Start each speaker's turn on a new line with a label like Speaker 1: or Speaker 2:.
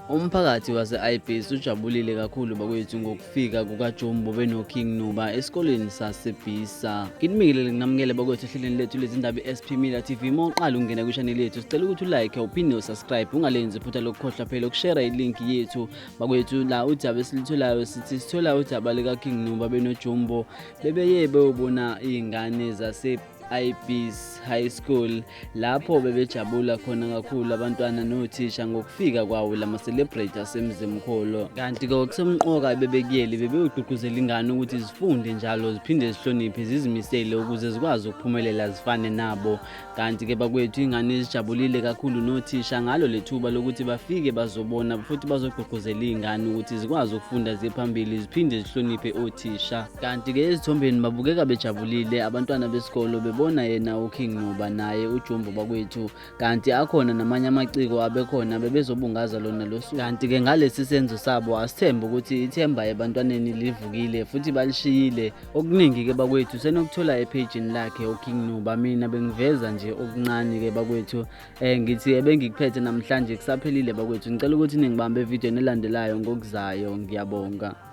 Speaker 1: Umphakathi wase-Ibis ujabulile kakhulu bakwethu ngokufika kukaJumbo benoKing Nuba esikoleni saseBhisa. Nginibingelele nginamukele bakwethu ehlelweni lethu lezindaba i-SP Media TV. Uma uqala ukungena kwishaneli yethu sicela ukuthi ulike uphinde usubscribe ungalenzi iphutha lokukhohlwa phela ukushera ilinki yethu bakwethu. La udaba esilitholayo sithi sithola udaba likaKing Nuba benoJumbo bebeye beyobona iy'ngane zase Ibis High School lapho bebejabula khona kakhulu abantwana nothisha ngokufika kwawo lama celebrate asemzimkhulu. Kanti ke okusemqoka bebekuyeli bebeyogqugquzela ingane ukuthi zifunde njalo ziphinde zihloniphe zizimisele ukuze zikwazi ukuphumelela zifane nabo. Kanti ke bakwethu ingane zijabulile kakhulu nothisha ngalo lethuba lokuthi bafike bazobona futhi bazogqugquzela iy'ngane ukuthi zikwazi ukufunda ziye phambili ziphinde zihloniphe othisha. Kanti ke ezithombeni babukeka bejabulile abantwana besikolo bebona yena uKing Nuba naye uJumbo bakwethu. Kanti akhona namanye amaciko abekhona bebezobungaza lona losuku. Kanti ke ngalesi senzo sabo asithembe ukuthi ithemba ebantwaneni livukile futhi balishiyile. Okuningi ke bakwethu senokuthola ephejini lakhe uKing Nuba. Mina bengiveza nje okuncane ke bakwethu, ngithi ebengikuphethe namhlanje kusaphelile bakwethu. Ngicela ukuthi ningibambe evidweni elandelayo ngokuzayo. Ngiyabonga.